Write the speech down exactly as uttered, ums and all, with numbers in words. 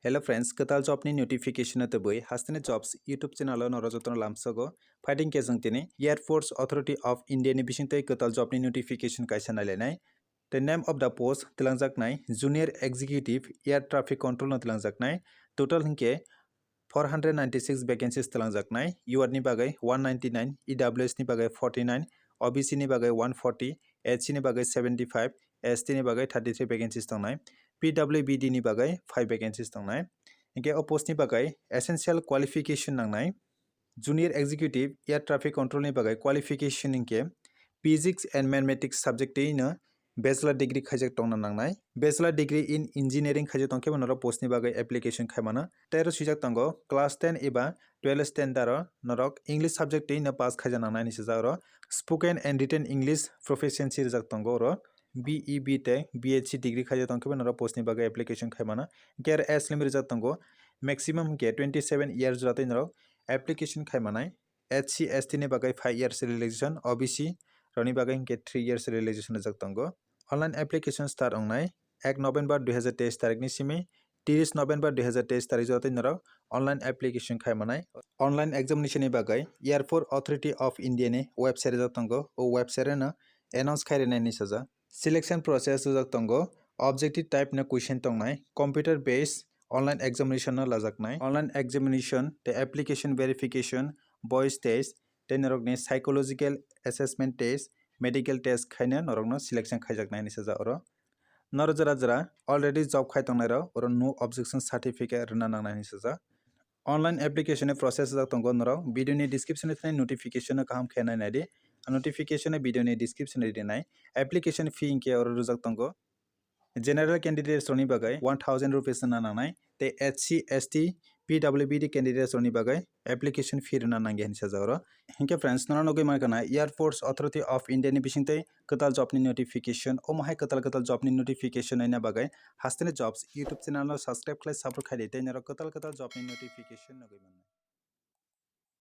Hello friends, kwtal job ni notification no tubui hasteni jobs YouTube channel o norok jotono lamsogo. Phaiding khe chwng tini Air Force Authority of India ni bisingtwi kwtal job ni notification kaisa nailainai. The name of the post twlangjaknai Junior Executive Air Traffic Control no twlangjaknai. Total hinkhe four hundred ninety six vacancies twlangjaknai. U R ni bagwi one ninety nine, E W S ni bagwi forty nine, O B C ni bagwi one forty, H C ni bagwi seventy five, S T ni bagwi thirty three vacancies tongnai. P W B D ni bagwi five vacancies tongnai. Hinkhe o post ni bagwi essential qualification nangnai. Junior Executive Air Traffic Control ni bagwi qualification hinkhe Physics and Mathematics subject twi no bachelor degree khaijak tongna nangnai. Bachelor degree in Engineering khaijak tongkhe bo norok post ni bagwi application khaimano. Tei oro swijak tongo class ten eba twelve standard o norok English subject twi no pass khaijak nangnai hinwi swijak oro. Spoken and Written English Proficiency rijak tongo oro. B E B tei B H C degree khaijak tongkhe bo norok post ni bagwi application khaimano. Hinkhe aro age limit rijak tongo maximum hinkhe twenty seven years jora tei norok application khaimanai. H C S T ni bagwi five years relaxation, O B C rokni bagwi hinkhe three years relaxation rijak tongo. Online application start wngnai ek November dui hazar teis tarikni simi tris November dui hazar teis tarik jora tei norok online application khaimanai. Online examination ni bagwi Airport Authority of India ni website rijak tongo, o website no announce khai rwnai hinwi sajak. Selection process rijak tongo, objective type no question tongnai, computer based online examination no lajaknai. Online examination tei application verification, voice test tei norokni psychological assessment test, medical test khaina norokno selection khaijaknai hinwi sajak oro. Norok jora jora already job khai tongnairok oro no objection certificate rwna nangnai hinwi sajak. Online application ni process rijak tongo norok video ni description ni thani notification no kaham khe nai naidi. Notification no video ni description ni rinai. Application fee hinkhe oro rijak tongo. General candidates rokni bagwi one thousand rupees rwna nangnai tei H C, S T, P W B D candidates rokni bagwi application fee rwna nangya hinwi sajak oro. Hinkhe friends, norok nugwi mankha na Air Force Authority of India ni bisingtwi kwtal job ni notification, omo hai kwtal kwtal job ni notification naina bagwi hasteni jobs YouTube channel no subscribe khlai support khaidi tei norok kwtal kwtal job ni notification nugwi mannai.